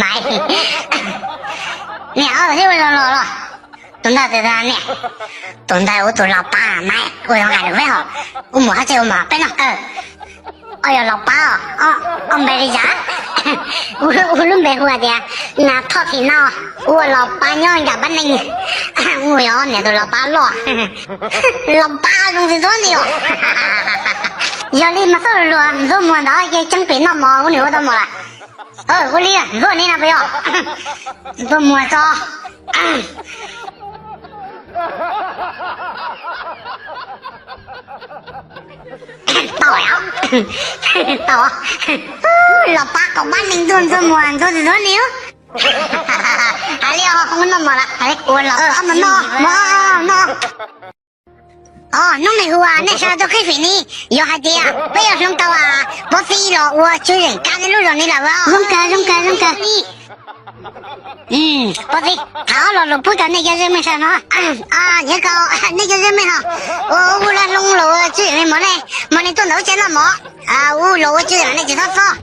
Maiv, niam, ua zoo los los. Tus ntawd tias niam, tus ntawd ua tus los pab Maiv, ua zoo hais lus peb hos. Ua mus hab tsev ua mas peb noj. Os, yog los pab os, ob npe li cas? Ua lub npe hu hais tias Nas Thoj Thim no, ua los pab nyob nram Pab Neeg. Ua yog niam tus los pab loj. Los pab zoo txiv txob ntxwg os. Yog li mas txhob luag, Ntxuag Muas ntawd ces tseeb pem noj mov, ua nws ua tau mov lawm. Ua li Ntxuag ni no puas yog? Ntxuag Muas tso. Tau, tau. Los pab qaum Pab Neeg tuaj, Ntxuag Muas, Ntxuag txiv txob ntxwg. Hais li os, noj mov lawm, ua los pab mas noj, noj. Os, hnub no hu ua nej sawv daws tuaj qhib fim ni, yog hais tias peb yuav hloov tau Pob Txib los ua tswv yeem kab nej lub zos ni lawm os. Zoo kawg, zoo kawg, zoo kawg. Pob Txib, tham ob lo lus pub rau nej cov zej mej saib no. Nyob rau nej cov zej mej hos, ua hu los hloov los ua tswv yeem li mov ne, mov ne tuaj ntawm ub tsev noj mov. Ua los ua tswv yeem nej tsis txhob txob.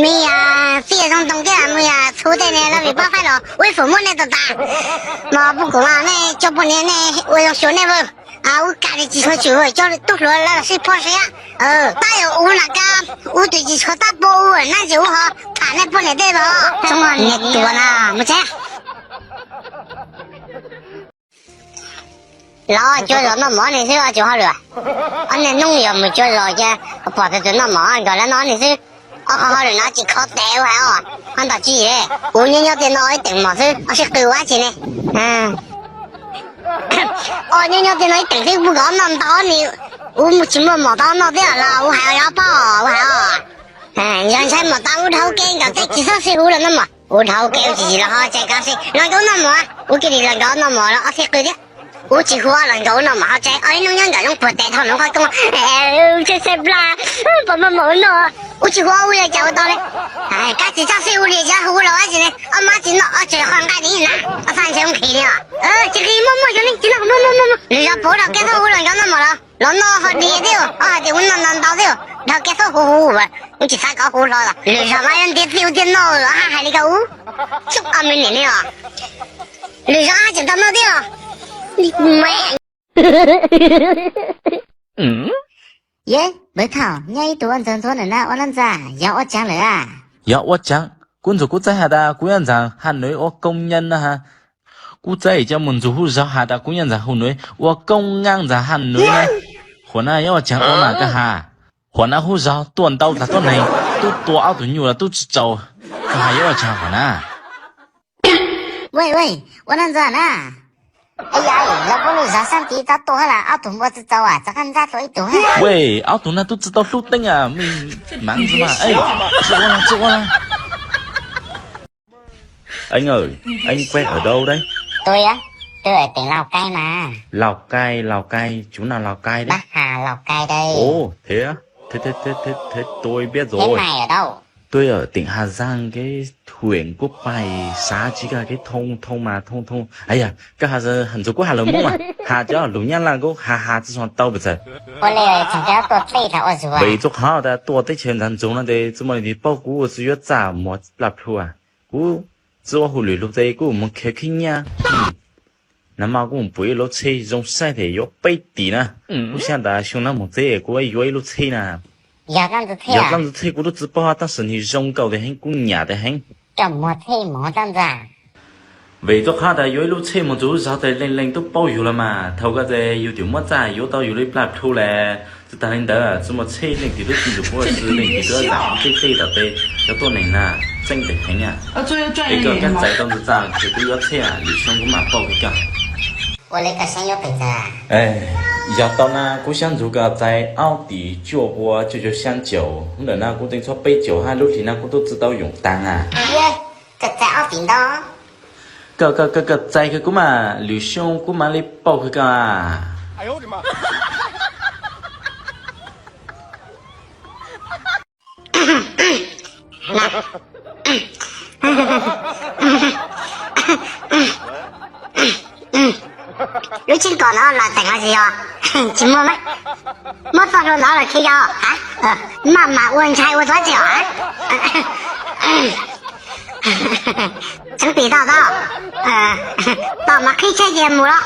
Me yas Fij Zoo Ntoo thiab me yas Txhu tej ne lawv vim pab faib los ua ib fum muab nej tag tas. Mos puj kuv mas nej coj poj niam nej ua zoo xyuas nej vawj. Ub, kag li tsis tshua tswm, coj tub hluas lawv sib phob siab. Tab yog ub na kab, ub twb tsis tshua tab pab ub na, tsis ub ho tham nej poj niam tej los. Niag tuag na, mus tsev. Los cuab zos noj mov ne xwb, tsis hauj lwm. Ob niag hnub yog mus cuab zos ces pom tus twg noj mov nrog lawv noj ne xwb. Ob qho hauj lwm no tsis kho tes ua hais os, ho ntawm tsis, kuv nyob nyob tias no ib teem mom xwb, ob sib qw ua dab tsi ne. Os, nyob nyob tias no ib teem xwb, kuv kom noj ntau ni, kuv tsis muaj mom tau noj thiab los kuv hais os, yog pab kuv hais os. Yog ntshai mom tau kuv dhau kev nkaus tej tsis txhob sib hu los noj mov, kuv dhau kev tsis los ho tsev koj sib los nkaum noj mov, kuv cia li los nkaum noj mov los ob sib qw thiab. Kuv tsis hu los nkaum noj mov ho tsev, ob ib hnub nyob nram zoov puag tes dhau nov qhov rooj, tsheb tsheb plab, pom maj mom noj, kuv tsis hu ua li cas ua tau li. Koj tsis txhob sib hu li, yog hu los ua dab tsi ne, ob mab tsis noj ob tsev qhov nqaij ni na, ob txhaj ntshe ua nqhis li os. Tsis nqhis, muaj muaj xyov ne, tsis noj, muaj muaj muaj. Lwm zaus puas dhau kev txhob hu los nkaum noj mov los, los noj ho dias thiab, ob hais tias kuv noj ntau ntau thiab, dhau kev txhob hu hu, kuv tsis xav kom hu hlo los. Lwm zaus mas yuav ntiav txiv ua tiag noj, hais li ko ub, xub ob me niam ne os. Lwm zaus haj tseem tau noj thiab os. Yej, npawg Thauj, nyob ib tug ua ntxawg ntxuav ntawm na, ua nab ntxa, yog ua caag lawm a? Yog ua caag, kuv ntxuav kuv txaij has tas kuv yuav ntxav Hà Nội ua công nhân no ha. Kuv txaij coj mus ntxuag hub zog has tas kuv yuav ntxav Hà Nội ua công nhân ntxav Hà Nội na. Huam na, yog ua caag ua mas koj has. Huam na hub zog tuaj ntau tag tuab neeg, tub tua ob tug nyuj los tub tsi tsaus, koj has yuav ua caag huam na. Ua nab ntxa na. Yog lawv pub lwm zaus sab tid txhob tua hab las, ob tug npua tsi txaus as, txhob qab ntxab dua ib tug. Wej, ob tug nag tub tsi tau hlub teeb as, mej maav tsi mas, tsi ua, tsi ua. Anh ơi, anh quê ở đâu đấy? Tôi á, tôi ở tỉnh Lào Cai mà. Lào Cai, Lào Cai, chú nào Lào Cai đấy? Bắc Hà, Lào Cai đây. Ồ, thế á? Thế, thế, thế, thế, thế tôi biết rồi. Thế mày ở đâu? Tôi ở tỉnh Hà Giang, cái huyện Quốc Oai, xã Chi Ga, cái thôn, thôn mà, thôn, thôn. Ây da, koj has ntxuav kuv has lus Hmoob mas, has cov lus Nyab Laj kuv has has tsi tau pes tsawg. Ua li tseem tua tej thaum ua zuag. Vim rau qhov tas tua teb chaws ntxav ntxoov no ces tsi muaj leej twg paub kuv, tsi yuav txaj muag plaj plhu. Kuv tsi ua hauj lwm lug ces kuv mus khiav khib nyiab. Nag hmo kuv mus pum ib lub tsheb zoo saib thiab yuav peb tis na. Kuv xav tas xyoo no mus tsev kuv yuav ib lub tsheb na. Yog dlaab ntxwg tsheb kuv tub tsi paub tab sis nwg zoo nkaus tes heev, kuv nyam tes heev. Vim rau qhov tas yuav ib lub tsheb mus txug zog tes leej leej tub paub yug los mas thaum kawg tes yug twb muab txaj yuav tau yug li plaj plhu le. Tsi taag le ntawd tsi muaj tsheb leej twg tub tsi ntxuav kuv, tsi leej twg tub zaam tej tej tom tes cov tuab neeg na, txeeb tes heev na. Es koj kab txais tau ntxuav txaj ces kuv yuav tsheb, lwm xyoo kuv mam pauj kag. Yog tau na kuv xav ntxuav koj txais aub tis cuaj pua cuaj caug xyaa caum, hnub ntawm na kuv teej txhob peb caug hab, lub hlis na kuv tub tsi tau yoom taag na. Koj txais kawg kuv mas, lwm xyoo kuv mam li pauj kag koj. Lub tseeb kom no los teem los tsis yog, tsis muaj mas. Muab txog rau ntawd los tsis yog, maj mam ua ntshai ua dab tsi os? Tseeb tim tau tau, tom mas qhib tsheb ces mus los.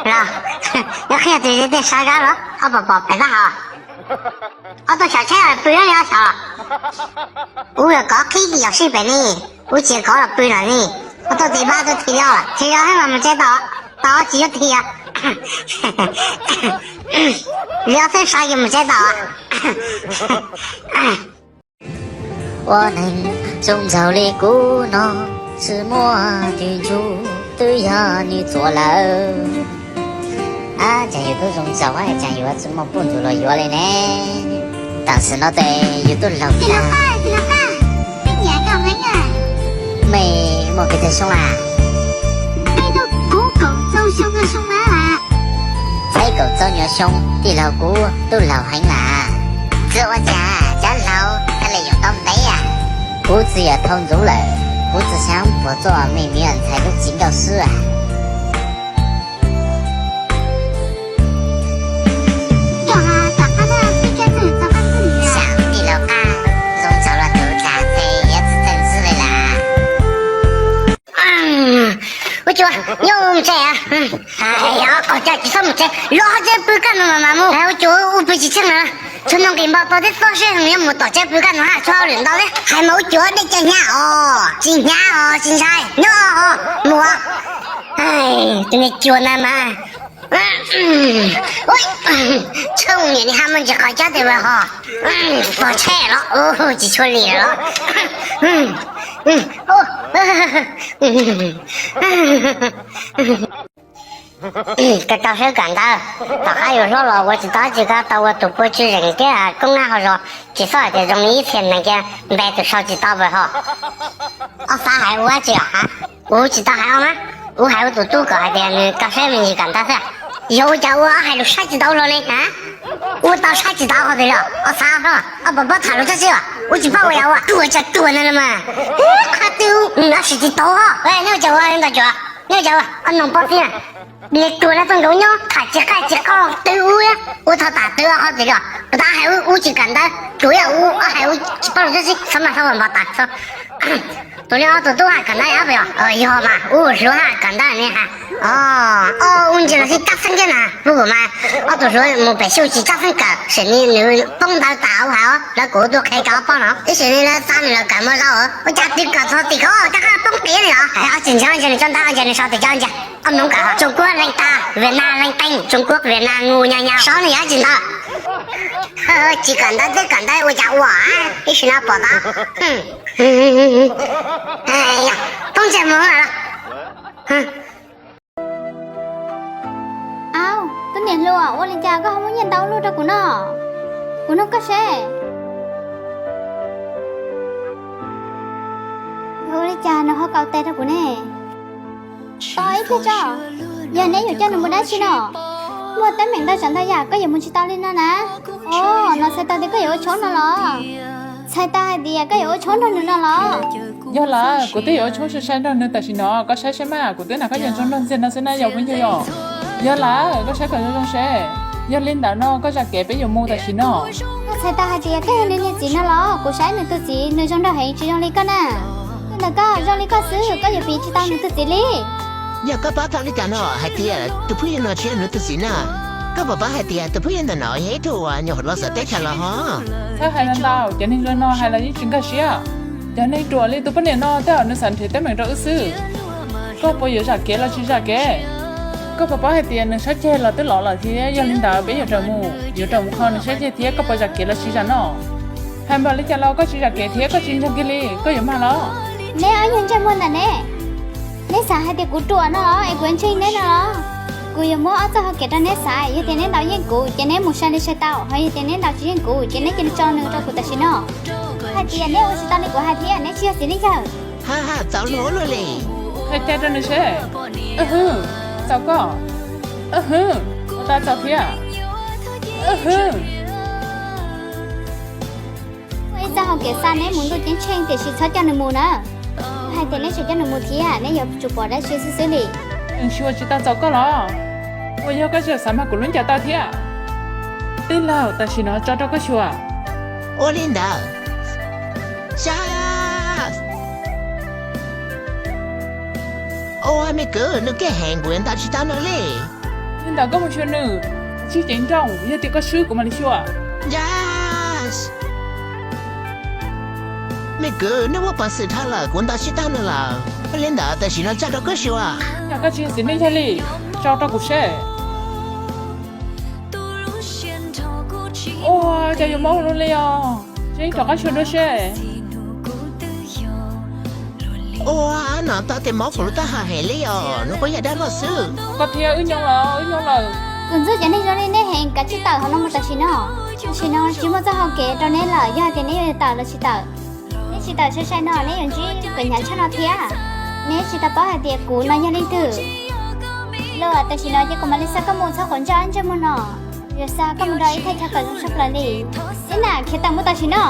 Los, nyob qhib tus tej sawv zab los ob pom pom pem pab hos. Ob tug xyov tsheb pw li ob xyov. Ub, yog kov qhib yos sij pem ne, ub, tsis kov los pw lawm ne. Ob tug tes pab tug thim li os, thim li os, mus tsev tau, tau tsis yuav thim. Li ob tug sawv ces mus tsev tau. Ua neeg zoo nraug li kuv no, tsis muaj twg ntsub twb yog nws txuas lawm. Ab, cas yus tub zoo nraug, cas yus tsis muaj poj ntxoog los yuav li ne? Tam sim no ces yus tub laug tag. Mej muaj kev tag xyoo a? Txhiab kaum txog nyuag xyoo, tij laug kuv tub laug heev lawm. Txawm ua cas cov laus thiaj li yuav tau ntev a? Kuv txawm yog thau ntxuv lawm, kuv txawm xav puas txog me miv ntxhais lub txiv nkauj xwb a. Xyov tij laug Qab zoo txaus los tus cas ces yuav txawj txawj ntxiv li lawm. Ua cas nyob mus tsev, yog qhov cas tsis txhob mus tsev, los tsev pw kaj ntug mas mus. Ua cas ua pw tsis tsheej na, tsuas nqis npau taws thiab txog sij hawm yuav mus tom tsev pw kaj ntug, txhob hauj lwm ntau thiab. Hais mas ua cas dej cag hnyav os, tsis hnyav os, tsis ntshai, nyob os, mus os. Tus me cuag na mas, tshaj niam ni ha muaj ntsis qhov cab tes mas ho pog tsheb los tsis tshua li los. Koj tau sawv kam ntawd, tom qab yus hlob los ua tsis tau dab tsi, koj tau ua tus pua tswv zeem thiab koob nab hau zog, tsis txhob hais tias zoo li ib txhia neeg kiag npe tus sau tsis tau pes ho. Ob xav hais ua dab tsi os? Kuv tsis tau hais ob na, kuv hais ua tus tub kom hais tias nws tau saib me ntsis kam ntawd xwb. Yog ua cas ua ob hais lus saib tsis tau hlo li a? Ua tau saib tsis tau hlo tiag los ob xav hlo, ob pov pob tham lus tag xwb os, ua tsis paub ua yam ua ruam tsa ruam ntag los mas. Qhov twg nws ob sim tsis tau, neb ua cas ua li ntawd tsuas, neb ua cas ua ob noog pob txib na, nws ruam na txoj nkawd nyob tham tsis qaij tsis qaug twb ub, ua tau tas twb ob qhov tiag los, puas tas hais ub tsis kam ntawd, tsuas yog ub ob hais ub tsis paub lus tib si, txhob maj txhob ua npau tas txhob. Tus li ob tug tub hais kam ntawd yog peb os? Yog mas, ub hluav hais kam ntawd ne ha. Ob ub ntsis los xij tab xeeb thiab na, pub kuv mas ob tug hluav mus pem xyuj tsis tab xeeb kawm, sim li nws poob ntawd tas ub hais os, lawv kuv tuaj qhia rau ob pab no, ib sim li lawv xav nws los kawm muaj zaub os, ua cas twb kawm txog tim ko ob rov qab poob qias li os. Hais ob tsis ntseeg, ob ntseeg nws tsob ntawd, ob ntseeg nws sau tim cov ntseeg, ob noog kawm Trung Quốc leej tag, Việt Nam leej teej, Trung Quốc Việt Nam ngu nhau nhau, saib nws yog tsis ntawd. Tsis kam ntawd twb kam ntawd ua cas ua, ib sim no pom tau. Poob ntsej muag lawm. Au, tub niam hluas, ua li cas koj ho muab nyiaj ntau luaj rau kuv no? Kuv nug koj seb. Ua li cas nws ho kaus tes rau kuv ne? Tos ib pliag tso, yog neb yuav coj nws mus dab tsi no? Muaj teeb meem ntau tsav ntau yam koj yuav mus tsis tau li no na. Os, no txhais tau tias koj yuav ua tshoob no los? Txhais tau hais tias koj yuav ua tshoob nrog nws no los? Yog lawm, kuv twb yuav ua tshoob sai sai nrog nws tam sim no, koj saib seb mas, kuv twb nrog koj nyob nrog ntxiag no xwb na yog phooj ywg yom. Yog lawm, koj saib kom zoo zoo seb. Yog li ntawd no koj zam kev peb yuav mus tam sim no. Koj txhais tau hais tias koj yog nws niag txiv no los? Kuv saib nws tus txiv nws zoo nraug heev tsis zoo li koj na. Ntawm koj zoo li koj xwb, koj yuav piv tsis tau nws tus txiv li. Yog koj paub tau li cas no hais tias tus phooj ywg no tsis yog nws tus txiv na? Koj puas paub hais tias tus phooj ywg ntawm no yog ib tug uas nyuam qhuav los txawv teb chaws los ho? Txhob hais ntau, cov neeg zoo no hais los yeej tsis nkag siab. Cov neeg ruam li tus poj niam no tej zaum nws xav nrhiav teeb meem rau wb xwb. Koj puas yuav zam kev los tsis zam kev? Koj puas paub hais tias nws sab ceg los twb los lawm thiab, yog li ntawd peb yuav raws mus, yuav raws mus kho nws sab ceg thiab, koj puas zam kev los tsis zam no? Hais npaum li cas los koj tsis zam kev thiab koj tsis ntseeg kiag li, koj yuav mag los? Neb ob yawg ntsej muag ntawm ne, neb xav hais tias kuv ruam no los es kuv ntseeg neb no los? Kuv yuav muab ob txoj hau kev rau neb xaiv, yog tias neb ntaus yeej kuv ces neb mus sai li sai tau, ho yog tias neb ntaus tsis yeej kuv ces neb cia li tso nws rau kuv tam sim no. Hais tias neb ua tsis tau li kuv hais thiab, neb tsis yog txiv neej yawg. Ha ha, txaus luag luaj li. Qhia rau nws seb. Hwm, txaus koj. Hwm, ua tau txaus thiab. Hwm. Ua ib txoj hau kev xa neb mus ntuj ceeb tsheej tiam sis txhob coj nws mus na. Hais tias neb tseem coj nws mus thiab neb yuav tsum pom dab tsi xwb xwb li. Nws xyuas tsis tau txaus koj los? Uas yog koj tseem xav mag kuv lub ncaws taw thiab. Tij laug, tam sim no tso rau koj xyuas. Ua li ntawd. Sab. Ua me kwv, nws keej heev, kuv yuav ntaus tsis tau nws li. Li ntawd koj mus xyuas nws, tsij ceev nrooj, yog tias koj swb kuv mam li xyuas. Yas. Me kwv, neb muaj peev xwm dhau lawm, kuv ntaus tsis tau nws lawm. Ua li ntawd tam sim no tso rau koj xyuas. Yog koj tsis yog txiv neej yawg li, tso rau kuv seb. Ua cas yuav mob ua luaj li os? Tseeb, rov qab xyuas dua seb. Ua, no tau tias mob kuv lub taub hau heev li os, nws pheej yog dab loj xwb. Koj thiab wb nyob lawm, wb nyob lawm. Kuv ntxub cov neeg zoo li neb heev, kav tsij tawm hauv no mus tam sim no. Tam sim no tsis muaj txoj hau kev rau neb lawm, yog hais tias neb yuav tawm los tsis tawm. Neb tsis tawm sai sai no neb yuav ntsib kev hnyav tshaj no thiab. Neb tsis tau paub hais tias kuv no yog leej twg. Los tam sim no ces kuv mam li xa koj mus txog qhov ntsej ntsej muag no, yuav xa koj mus rau ib thaj chaw kom zoo tshaj plaws li. Ib nam khiav tawm mus tam sim no.